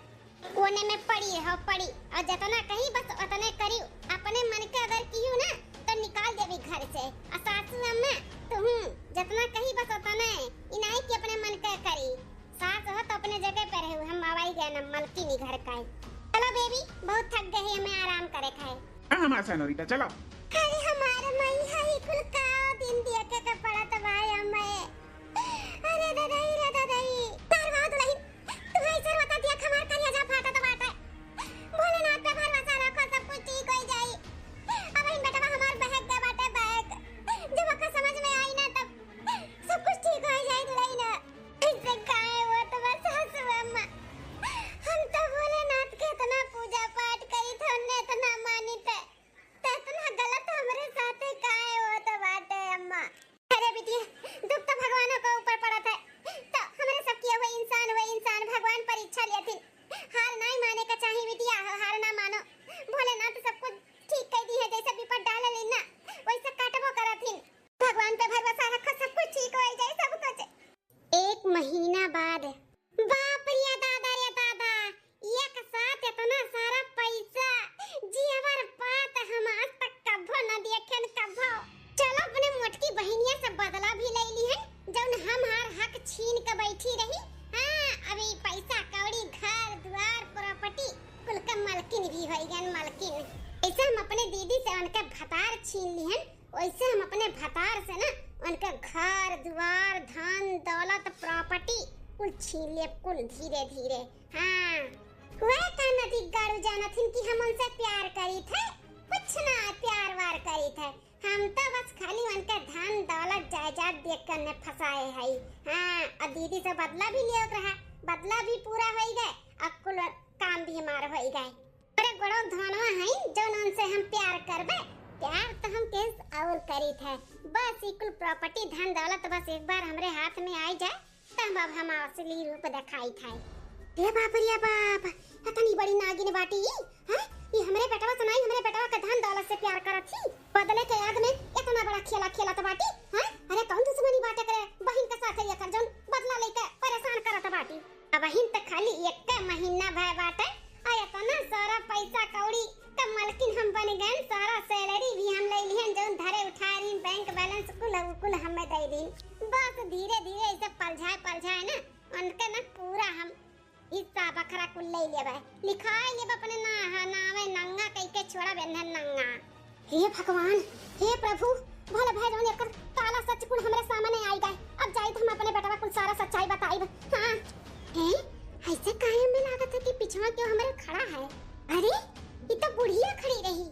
कोने में पड़ी रहो, पड़ी, और जितना कही बस उतने करी। अपने मन के अगर किहू ना तो निकाल देबी घर से। और सासू अम्मा, तुहू जितना कही बस उतने, ई नाई कि अपने मन के करी। सास हो तो अपने जगह पे रहे, हम आवाई गए ना मलकिनी घर का है। चलो बेबी, बहुत थक गए हैं, हमें आराम करे खाए। हाँ, हमारे सेनोरिटा, चलो। अरे हमारे मैया, ई कुल का दिन देखे के पड़त बा हमें। अरे दादाई रे दादाई। तार वाह दुलहिन, तू ऐसे रोता देख हमार करेजा फाटत बाटे। भोलेनाथ पे भरोसा रखो, सब कुछ ठीक हो जाई। अब इन बेटवा हमार बहक गए बाटे, बहक। जब ओकर समझ में आई ना तब सब कुछ ठीक हो जाई दुलहिन। ऐसे काहे होत बा सासू अम्मा? हम तो भोलेनाथ के इतना पूजा पाठ करी थे, उनने इतना मानी थे, तो इतना गलत हमरे साथे काहे होत बाटे अम्मा? अरे बिटिया, दुख तो भगवानों के ऊपर पड़त है, तो हमरे सब किया हुए इंसान, हुए इंसान भगवान परीक्षा लेथिन। हार नाहीं माने का चाही बिटिया, हार ना मानो। भोलेनाथ सब कुछ ठीक कइ दिहे, जैसे विपद डाले लेना, वैसे काटबो करथिन। भगवान पे भरोसा रखो, सब कुछ ठीक होइ जाए, सब कुछ। एक महीना बाद। बाप रे दादा रे दादा, एक साथ इतना सारा पैसा, जेवर पात हम आज तक कभो न देखेन, कभो। चलो अपने मोटकी बहिनिया से बदला भी ले लिहन, जौन हमार हक छीन के बैठी रही। हाँ, अभी पैसा कौड़ी, घर दुआर, property, कुल के मलकिन भी होइ गन मलकिन। ऐसे हम अपने दीदी से उनके भतार छीन लिहन, वैसे हम अपने भतार से ना उनके घर दुआर, धन दौलत, property कुल छीन लेब, कुल धीरे धीरे। हाँ, वह का नदी गाड़ू जानत हिन कि हम उनसे प्यार करीत है, कुछ ना प्यार वार करीत है। हम तो बस खाली उनके धन दौलत जायदाद देख के उन्हें फंसाए हई। हाँ, और दीदी से बदला भी लियो रहा, बदला भी पूरा होइ गए, और कुल काम भी हमार होइ गए। अरे गोड़ो धनवा है, जौन उनसे हम प्यार करबे, प्यार तो हम केस और करीत है। बस ई कुल property, धन दौलत बस एक बार हमरे हाथ में आई जाए, तब अब हम असली रूप देखाइत है। हे बाप रे बाप, इतनी बड़ी नागिन बाटी ई, हैं? ई हमरे बेटवा से नाहीं, हमरे बेटवा के धन दौलत से प्यार करत ही। बदले के याद में इतना बड़ा खेला खेलत बाटी, हैं? अरे कौन दुश्मनी बाटे करे बहिन के साथ एकर, जौन बदला लेके परेशान करत बाटी? अबहिन त खाली एक महीना भय बाटे, आ इतना सारा पैसा कौड़ी का मलकिन हम बन गए, सारा salary भी हम ले लिहन, जौन धरे उठाए रही, bank balance कुल, कुल हमें दे दी। बस धीरे धीरे ऐसे पलझाए पलझाए ना, उनके ना पूरा हम हिस्सा बखरा कुल ले लेबे, लिखाए लेबे अपने ना, नावे नंगा कइके छोड़ा बेंधन नंगा। हे भगवान, हे प्रभु, भल भय जौन एकर काला सच कुल हमरे सामने आई गए। अब जाइत हम अपने बेटवा कुल सारा सच्चाई बताइब। हाँ। हैं? ऐसे काहे में लागत है कि पिछवा क्यों हमरे खड़ा है? अरे, ई तो बुढ़िया खड़ी रही।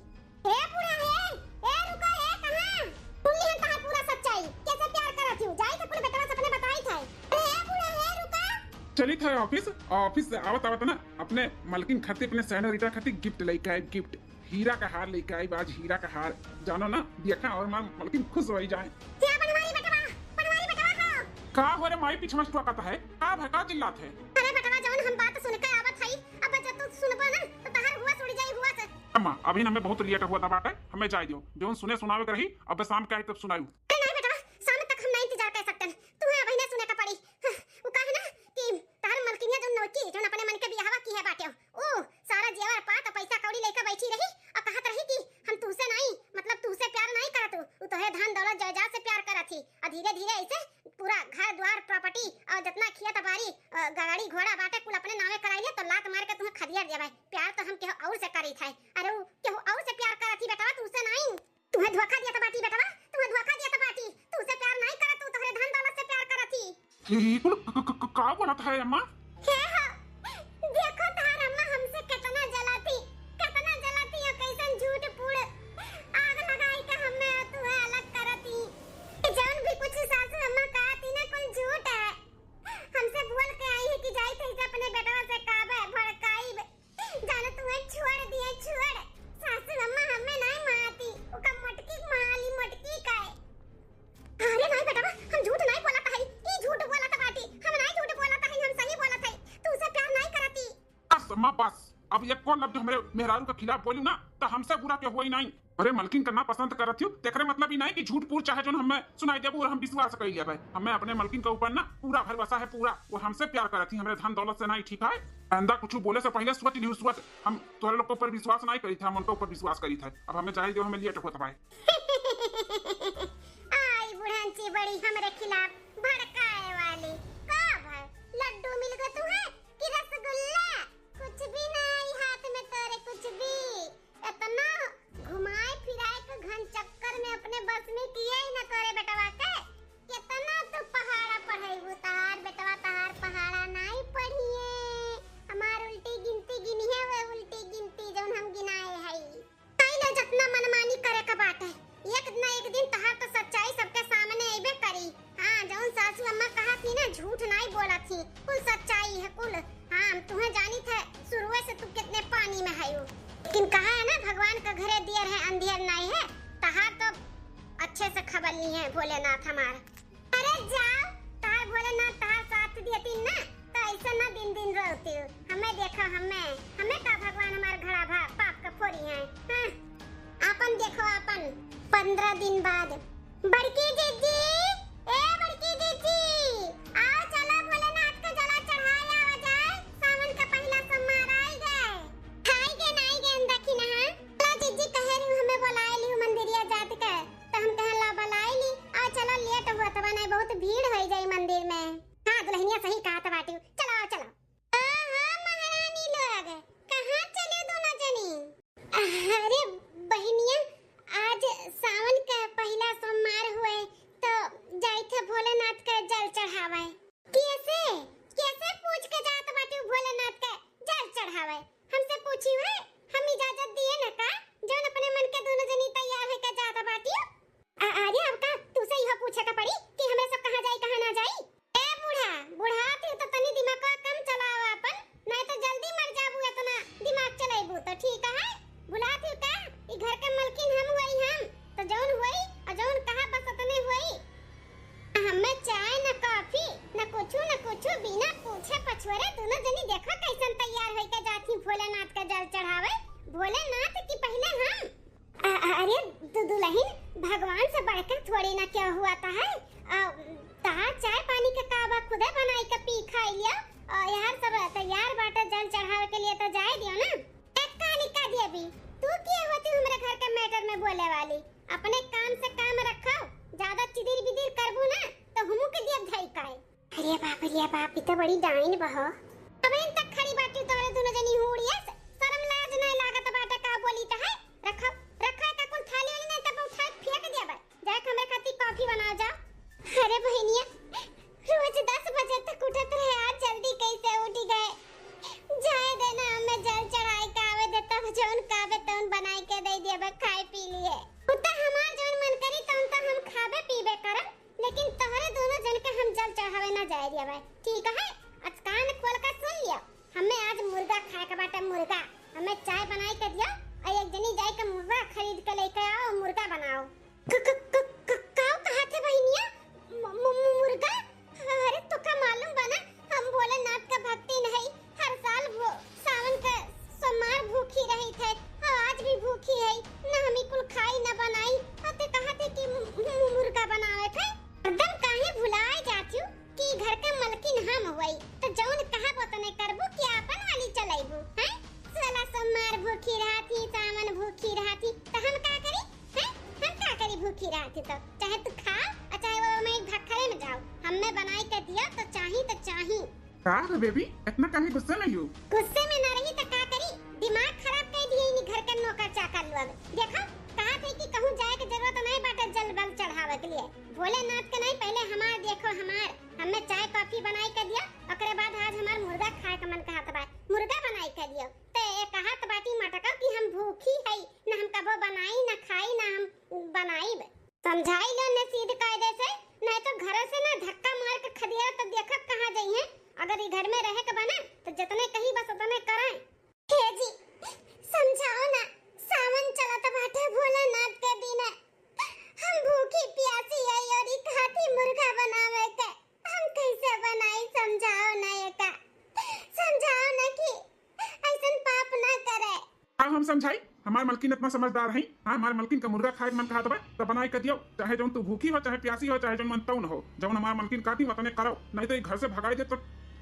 हे बूढ़ा हे, ए रुका हे, कहाँ? सुन लिहन तहार पूरा सच्चाई, कैसे प्यार करत हूँ, जाइत कुल बेटवा से अपने बताइत है। अरे हे बूढ़ा हे, रुका। चलित है office, office से आवत आवत ना अपने मलकिन खातिर, अपने सेनोरिटा खातिर gift लेके आए, gift। हीरा का हार लेके आई, आज हीरा का हार, जानो ना, देखा और मार मलकिन खुश होइ जाए। क्या बनवारी बेटवा, बनवारी बेटवा हो। का हो रे माई, पीछे में टोकत है, का भय, का चिल्लात है? अरे बेटवा, जौन हम बात सुन के आवत हई, अब जब तू सुनबो ना, तो तहार हुआ उड़ जाई हुआ से। अम्मा, अभी हमें बहुत late होत बाटे, हमें जाए दियो, जौन सुने सुनावे के रही, अब शाम के आई तब सुनायू। अरे नहीं बेटवा, शाम तक हम नहीं इंतजार कर सकते, तुम्हें अभी नहीं सुने का पड़ी। हाँ, वो का है ना कि तहार मलकिनिया जौन नौकी, जौन अपने मन के बियाहवा की है बाटे, ऊ सारा जेवर पात, पैसा कौड़ी लेके बैठी रही और कहत रही कि हम तूसे नाई, मतलब तूसे प्यार नाई करत हूँ, ऊ तोहे धन दौलत जायदाद से प्यार करत ही। और धीरे धीरे ऐसे पूरा घर द्वार, property और जितना खेत बारी, अ, गाड़ी घोड़ा बाटे, कुल अपने नामे कराई ले, तो लात मार के तुम्हें खदिया देवे। प्यार तो हम केहू और से करीत है। अरे ऊ केहू और से प्यार करत ही बेटवा, तूसे नाई। तुम्हें धोखा दिया था बाटी बेटवा, तुम्हें धोखा दिया था बाटी। तूसे प्यार नाई करत, तू तोहरे धन दौलत से प्यार करत ही। ये कुल क-, क-, क-, का बोलत है अम्मा? हे हो, देखो तहार अम्मा हमसे कितना जलत ही, कितना जलत ही और कैसन झूठ फूड़ आग लगाई के हमें और तुहे अलग करत ही। जौन भी कुछ सासू अम्मा कहत ही ना, कुल झूठ है। हमसे बोल के आई है कि जाई थे अपने बेटवा से कहबे, भड़काई, जानो तुहे छोड़ दिए, छोड़। सासू अम्मा हमें नहीं मारती, ओका मोटकी मारली, मोटकी का है। अरे नहीं बेटवा, हम झूठ नहीं बोलत हई, ई झूठ बोलत बाटी। हम नहीं झूठ बोलत हई, हम सही बोलत हई। तू उसे प्यार नहीं करती। बस अम्मा बस, अब एको लफ्ज हमरे मेहरारू के खिलाफ बोलू ना, तो हमसे बुरा के होई नहीं। अरे मलकिन का ना पसंद करत हूँ, तेकरे मतलब ई नहीं कि झूठ पूर चाहे जोन हमें सुनाई देबू और हम विश्वास कर लेबे। हमें अपने मलकिन के ऊपर ना पूरा भरोसा है, पूरा। वो हमसे प्यार करत ही, हमरे धन दौलत से नहीं, ठीक है? आइंदा कुछ बोले से पहले सोच लिहू, सोच। हम तोहरे लोग के ऊपर विश्वास नहीं करी थे, हम उनके ऊपर विश्वास करी थे। अब हमें जाए दो, हमें late होत भाई। आई बुढ़ांची बड़ी हमरे खिलाफ भड़काए वाली। का भाई, लड्डू मिल गए तुहे कि रसगुल्ला? कुछ भी नहीं हाथ में तोरे, कुछ भी। इतना घुमाए फिराए के घन चक्कर में अपने बस में किए ही ना तोरे बेटवा के। कितना तू पहाड़ा पढ़ाई, तहार बेटवा तहार पहाड़ा नहीं पढ़िए। हमार उल्टी गिनती गिनिए, वे उल्टी गिनती जौन हम गिनाए हई। कई ले जितना मनमानी करे के बाटे, एक न एक दिन तहार तो सच्चाई सबके सामने अइबे करी। हाँ, जौन सासू अम्मा कहा थी ना, झूठ नाई बोला थी, कुल सच्चाई है, कुल। हाँ, हम तुम्हें जानी थे, शुरुए से तू कितने पानी में है। लेकिन कहा है ना, भगवान का घरे दियर है, अंधियर नाई है। तहार तो अच्छे से खबर ली है भोलेनाथ हमार। ना तहार साथ देती ना, तो ऐसे ना दिन दिन रोती। हमें देखो, हमें, हमें का भगवान हमार घड़ा भा पाप का फोरी है। हाँ, आपन देखो, आपन। पन्द्रह दिन बाद, बड़की जीजी, ए बड़की जीजी, आओ चलो भोलेनाथ का जला चढ़ाए आवा जाए, सावन का पहिला सोमवार आई गए। खाई के नाई गए दखिन, हाँ। चलो जीजी कहे रही हमें बुलाए ली मंदिरिया जात के, तो हम कहे ला बुलाए ली, आ चलो लेट हुआ तो नहीं बहुत भीड़ हो जाई मंदिर में। हाँ दुल्हनिया सही कहा था बाटी, चलो आओ चलो। हाँ, हाँ, महारानी लोग, कहाँ चले दोनों जनी? अरे बहिनिया, आज सावन का पहिला सोमवार हुए, तो जाइत है भोलेनाथ का जल चढ़ावे। कैसे, कैसे पूछ के जात बाटे भोलेनाथ का जल चढ़ावे? हमसे पूछी है, हम इजाजत दिए न का, जौन अपने मन के दोनों जनी तैयार होके जात बाटी? अ-, अरे अब का तू से इहो पूछे के पड़ी कि हमरे सब कहाँ जाई, कहाँ ना जाई? ए बूढ़ा, बुढ़ात ही तो तनी दिमाग कम चलाओ आपन, नहीं तो जल्दी मर जाबू, इतना दिमाग चलाइबू तो ठीक है। बुलात ही का? ई घर के मलकिन हम हुई हम, तो जौन हुई और जौन कहा बस उतने हुई। हमें चाय न कॉफी, न कुछू, न कुछू, बिना पूछे पछोरे दोनों जनी देखो कैसन तैयार होइके जाती भोलेनाथ का जल चढ़ावे। भोलेनाथ की पहले हम। अ-, अ-, अरे दु-, दुल्हन, भगवान से बढ़कर थोड़ी ना क्या हुआ था है। अ, तहार चाय पानी के का बा, खुदे बनाई के पी खाई लिया। और यार सब तैयार बाटे जल चढ़ावे के लिए, तो जाए दियो ना। एक कहानी का दिया भी, तू के होती हमरे घर के मैटर में बोले वाली? अपने काम से काम रखो, ज्यादा चिदिर बिदिर करबू ना तो हमू के दिया धई काए। अरे बाप रे बाप, ई तो बड़ी डाइन बहो। अब इन तक खड़ी बाटी तोरे दोनों जनी हुड़िया से, शर्म लाज नहीं लागत बाटे का बोली तो है? रखो, रखो का कुल थाली वाली नहीं तब उठा के फेंक दिया बा। जाके हमरे खातिर कॉफी बना जा। अरे बहिनिया, रोज दस बजे तक उठत रहे, आज जल्दी कैसे उठ गए? जाए देना, हमें जल चढ़ाए के आवे दे, तब जौन काबे तौन बनाई के दे दिया बा, खाए पी लिए। उ तो हमार जौन मन करी तौन तो हम खाबे पीबे करब, लेकिन तोहरे दोनों जन के हम जल चढ़ावे ना जाए दिया बा। ठीक है, आज कान खोल के सुन लिया, हमें आज मुर्गा खाए के बाटे, मुर्गा। हमें चाय बनाई के दिया और एक जनी जाए के मुर्गा खरीद के लेके आओ, मुर्गा बनाओ। क-, क-, क-, क-, काऊ कहा थे बहिनिया? मु-, मु-, मु-, मुर्गा? अरे तोका मालूम बा ना, हम भोलेनाथ का भक्ति नहीं, हर साल भो-, सावन का सोमवार भूखी रही थे, और आज भी भूखी है, न हम ई कुल खाई न बनाई, और ते कहा थे कि मु-, मु-, मुर्गा बनावे थे। एकदम काहे भुलाए जाती हूँ कि घर का मलकिन हम हुई, तो जौन कहब ओतने करबू कि आपन वाली चलाइबू, हैं? सोलह सोमवार भूखी रहती, सावन भूखी रहती, तो हम का करी? हैं? हम का करी भूखी रहती तो? चाहे तू खाओ और चाहे वो मैं भखरे में जाओ, हमें बनाई के दिया तो चाही तो चाही। का हो बेबी, इतना काहे गुस्से में हो? गुस्से में ना रही तो का करी, दिमाग खराब कर दिए इन्हीं घर के नौकर चाकर लोग। देखो, कहा थे कि कहूँ जाए के जरूरत नहीं बाटे जल बल चढ़ावे के लिए। भोलेनाथ के नहीं, पहले हमार देखो, हमार, हमें चाय कॉफी बनाई के दिया, ओकरे बाद आज हमार मुर्गा खाए के मन कहत बा, मुर्गा बनाई के दियो। ते ये कहत बाटी मटका कि हम भूखी हई, न हम कबो बनाई, न खाई, न हम बनाई। समझाई लो न सीध कायदे से, नहीं तो घर से ना धक्का मार के खदेड़ा तो देखब कहाँ जइहे। अगर ई घर में रहे के बा ना, तो जितने कही बस उतने कराए। हे जी, समझाओ ना, सावन चलत बाटे भोलेनाथ के दिन है। हम भूखी प्यासी है और ई खाती मुर्गा बनावे के। हम कैसे बनाई, समझाओ ना एका। समझाओ ना कि ऐसन पाप ना करे। का हम समझाई? हमार मलकिन इतना समझदार है। हाँ, हमार मलकिन का मुर्गा खाए के मन कहत बा, तो बनाई के दियो। चाहे जौन तू भूखी हो, चाहे प्यासी हो, चाहे जौन मन तौन हो, जौन हमार मलकिन कहती हो, तने करो, नहीं तो ई घर से भगाई दे तो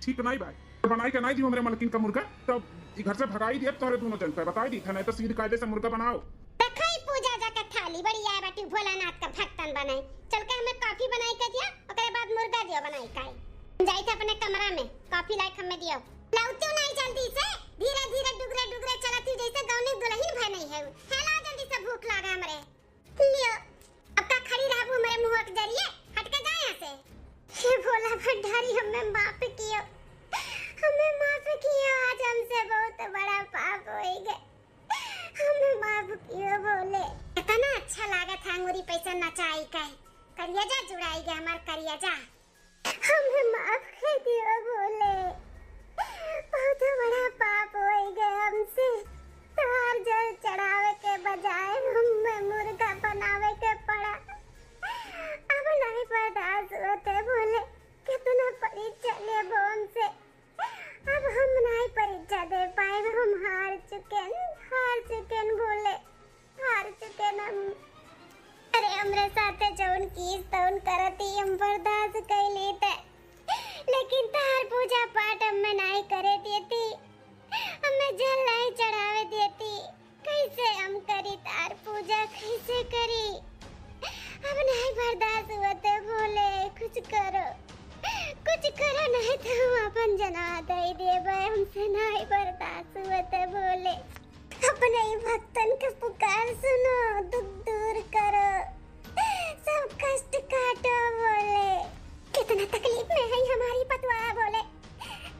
ठीक नहीं बा। तो बनाई के नहीं दियो हमरे मलकिन का मुर्गा, तो ई घर से भगाई दिए तोहरे दोनों जन पे, बताई दी था, नहीं तो सीध कायदे से मुर्गा बनाओ। रखाई पूजा जाके थाली बड़ी आए बाटी भोलानाथ का भक्तन बनाए। चल के हमें कॉफी बनाई के दिया, ओकरे बाद मुर्गा दियो बनाई खाए। जाई थे अपने कमरा में, कॉफी लाई के हमें दियो। लौटियो नहीं जल्दी से, धीरे धीरे डुगरे डुगरे चलत ही जैसे गौनी दुल्हन भय नहीं है। हेला जल्दी से, भूख लागा हमरे। लियो, अब का खड़ी रहबू हमरे मुंह के जरिए, हट के जा यहाँ से। हे भोला भंडारी, हमें माफ कियो, हमें माफ कियो, आज हमसे बहुत बड़ा पाप होई गए, हमें माफ कियो भोले। इतना अच्छा लागत है अंगूरी पैसा नचाई का, करिया जा जुड़ाई गए हमार करिया जा। हमें माफ कर दियो भोले, बहुत बड़ा पाप होई गए हमसे। तोहार जल चढ़ावे के बजाय हमें मुर्गा बनावे के पड़ा। अब नहीं बर्दाश्त होते भोले, कितना चुकेन, हार चुकेन भोले, हार चुकेन हम। अरे, हमरे साथे जौन कीस तौन करती, हम बर्दाश्त कइ लीत, लेकिन तहार पूजा पाठ हमें नाहीं करे देती, हमें जल नाहीं चढ़ावे देती। कैसे हम करी तहार पूजा, कैसे करी? अब नाहीं बर्दाश्त होत भोले, कुछ करो, कुछ करो, नाहीं तो हम अपन जनवा दइ देबे, हमसे नाहीं बर्दाश्त होत भोले। अपने ही भक्तन के पुकार सुनो, दुख दूर करो, सब कष्ट काटो भोले। कितना तकलीफ में है हमारी पतवा भोले,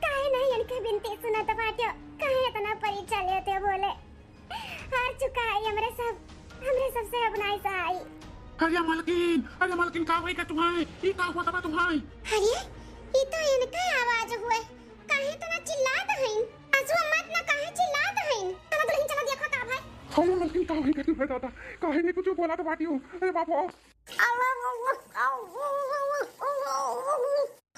काहे नाहीं इनके बिनती सुनत बाट्यो, काहे इतना परीक्षा लेते भोले? हार चुका है हमरे सब, हमरे सबसे अब नाहीं सहाई। अरे मलकिन, अरे मलकिन, का होई का तुहाई? ई का हुआ तबा तुहाई? अरे, ई तो इनका आवाज हुए। काहे इतना चिल्लात हईन? आंसू अम्मा इतना काहे चिल्लात हईन? चलो दुल्हन, चलो देखो का भाई। हाँ मलकिन, का होई का तुहाई दादा? काहे नाहीं कुछ बोला तो बाटी हो। अरे बाप हो।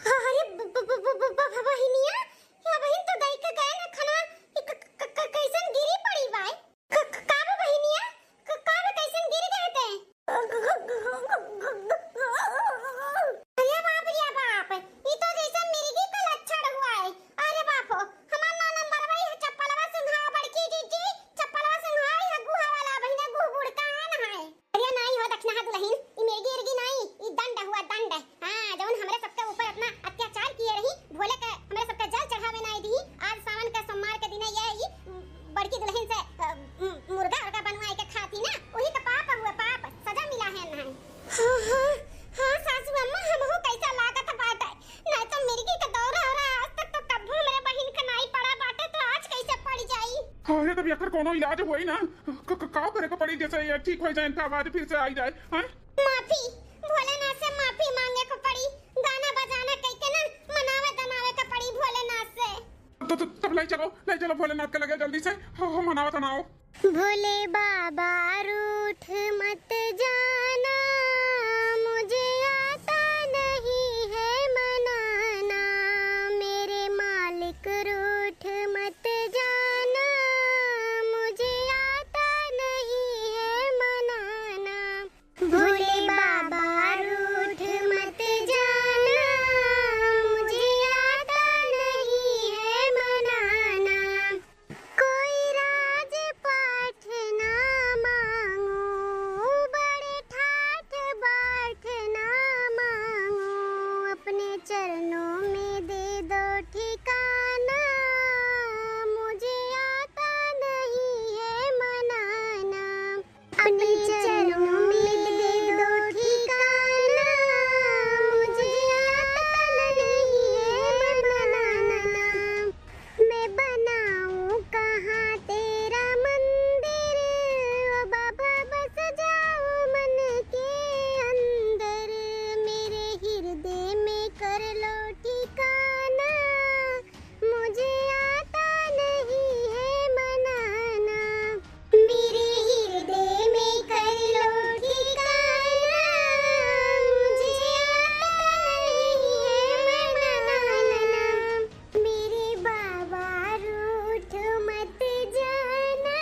अरे ब-, ब-, ब-, ब-, ब-, ब-, बहिनिया, या बहिन तो दई के गए ना खाना, ई क-, क-, क-, कैसन गिरी पड़ी बाय? क-, क-, का बा बहिनिया? क-, का बा, कैसन गिर गए ते? अरे बाप रे बाप, ई तो जैसे मिर्गी का लक्षण हुआ है। अरे बाप हो, हमार नौ नंबर भाई है, चप्पलवा सुंघाओ बड़की जीजी, चप्पलवा सुंघाओ, ई गुहा वाला बहिना गुह गुड़ का है ना है। अरे नाहीं हो दक्षिणहा दुलहिन, ई मिर्गी इर्गी नाहीं, ई दंड हुआ, दंड। हाँ, जौन हमरे सबके ऊपर अपना अत्याचार किए रही, भोले के हमरे सबके जल चढ़ावे नाहीं दिही। आज सावन के सोमवार के दिने ये ई बड़की दुलहिन से, अ, मु-, मुर्गा उर्गा बनवाए के खाती ना, वही तो पाप हुआ, पाप, सजा मिला है ना। हाँ, हाँ, हाँ सासू अम्मा, हमहू कैसा लागत बाटे, नाहीं तो मिर्गी के दौरा हो रहा, आज तक तो कब्बो हमरे बहिन के नाहीं पड़ा बाटे, तो आज कैसे पड़ जाई? अरे तब एकर कोनो इलाज होई ना, क-, क-, का करे के पड़ी जैसे ये ठीक हो जाए, इनका आवाज फिर से आई जाए, हाँ? माफी, भोलेनाथ से माफी मांगे के पड़ी, गाना बजाना कइके ना मनावे दनावे के पड़ी भोलेनाथ से। तो, तो, तब ले चलो, ले चलो भोलेनाथ के लगे जल्दी से, हो, हो, मनावा तनाओ। भोले बाबा रूठ मत जाना, मुझे आता नहीं है मनाना, मेरे मालिक रूठ मत जाना, मुझे आता नहीं है मनाना। भोले बाबा रूठ मत जाना, मुझे आता नहीं है मनाना। कोई राज पाठ ना मांगू, बड़े ठाठ बाट ना मांगू, अपने चरणों में दे दो ठिकाना, मुझे आता नहीं है मनाना। अपने चरणों में दे दो ठिकाना, मुझे आता नहीं है मनाना। मैं बनाऊं कहाँ तेरा मंदिर, ओ बाबा बस जाओ मन के अंदर, मेरे हृदय में कर लो ठिकाना, मुझे आता नहीं है मनाना। मेरे हृदय में कर लो ठिकाना, मुझे आता नहीं है मनाना। मेरे बाबा रूठ मत जाना,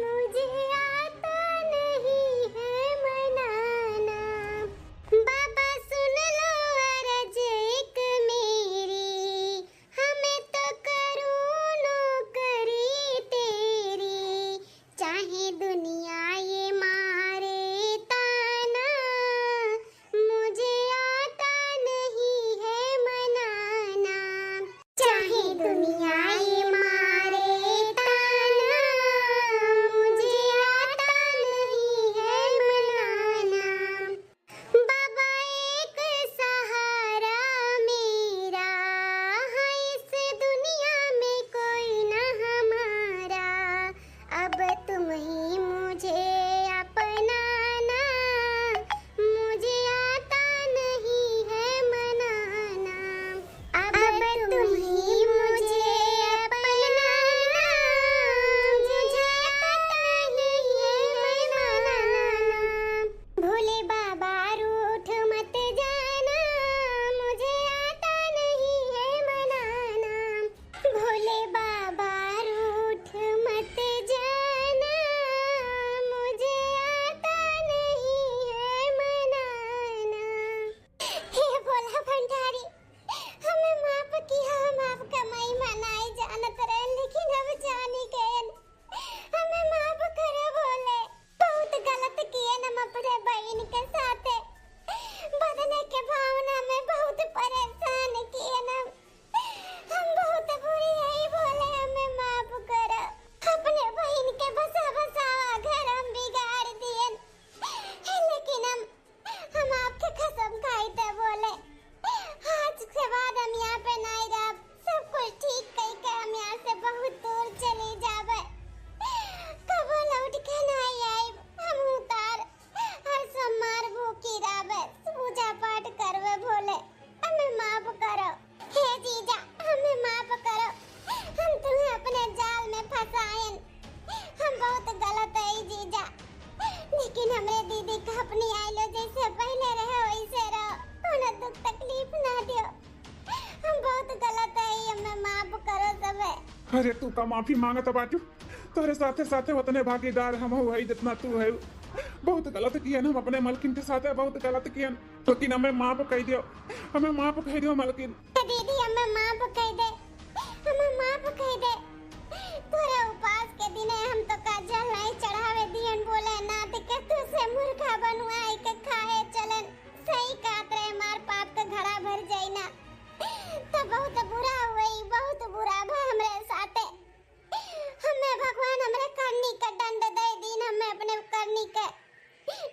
मुझे आता नहीं है मनाना। बाबा सुन लो अरज एक पास आयन। हम बहुत गलत है जीजा, लेकिन हमरे दीदी का अपनी आइलो, जैसे पहले रहे वैसे रहो, कोनो दुख तकलीफ ना दियो। हम बहुत गलत है, हमें माफ करो सबे। अरे तू का माफी मांगत बाटू? तोरे साथे साथे उतने भागीदार हम हो है जितना तू है। बहुत गलत कियन हम अपने मलकिन के साथे, बहुत गलत कियन, लेकिन हमें माफ कह दियो, हमें माफ कह दियो मलकिन। दीदी हमें माफ कह दे, हमें माफ कह दे। तोरे उपास के दिने हम तो का जल नहीं चढ़ावे दियन भोलेनाथ के, तुझसे मुर्गा बनवाए के खाए चलन। सही कहत रहे, मार पाप का घड़ा भर जाई ना, तो बहुत बुरा हुई, बहुत बुरा भा हमरे साथे। हमें भगवान हमरे करनी के दंड दे दीन, हमें अपने करनी के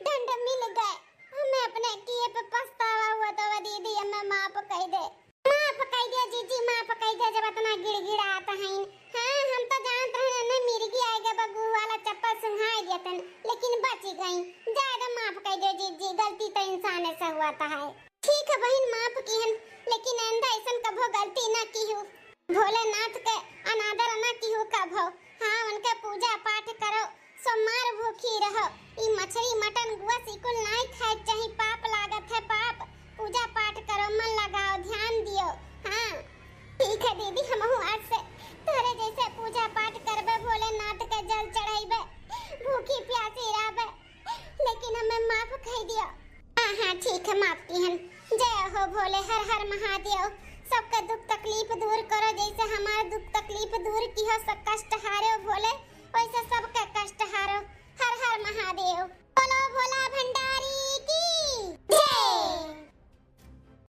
दंड मिल गए। हमें अपने किए पे पछतावा हुआ तो दीदी हमें माफ कह दे, माफ कह दे जीजी, माफ कह दे। जब इतना गिड़गिड़ात हैं, हाँ हम तो जानत रहे ना मिर्गी आएगा बगू वाला चप्पल सुंघाई देतन, लेकिन बच गई। ज्यादा माफ कह दे जीजी, गलती तो इंसान से हुआ था है। ठीक है बहिन, माफ किहन, लेकिन आइंदा ऐसन कभो गलती ना किहू। भोलेनाथ के अनादर ना किहू कभो। हाँ, उनके पूजा पाठ करो, सोमवार भूखी रहो। ई मछली, मटन, गुआ, सिकुल नाई खाए चाही, पाप लागत है, पाप। पूजा पाठ करो, मन लगाओ, ध्यान दियो। हाँ, ठीक है दीदी, हमहू आज से तोरे जैसे पूजा पाठ करबे, भोलेनाथ के जल चढ़ाइबे, भूखी प्यासी रहबे। लेकिन हमें माफ कह दियो। हाँ, हाँ, ठीक है, माफ किहन। जय हो भोले, हर हर महादेव। सबका दुख तकलीफ दूर करो, जैसे हमार दुख तकलीफ दूर किहो, सब कष्ट हारो भोले।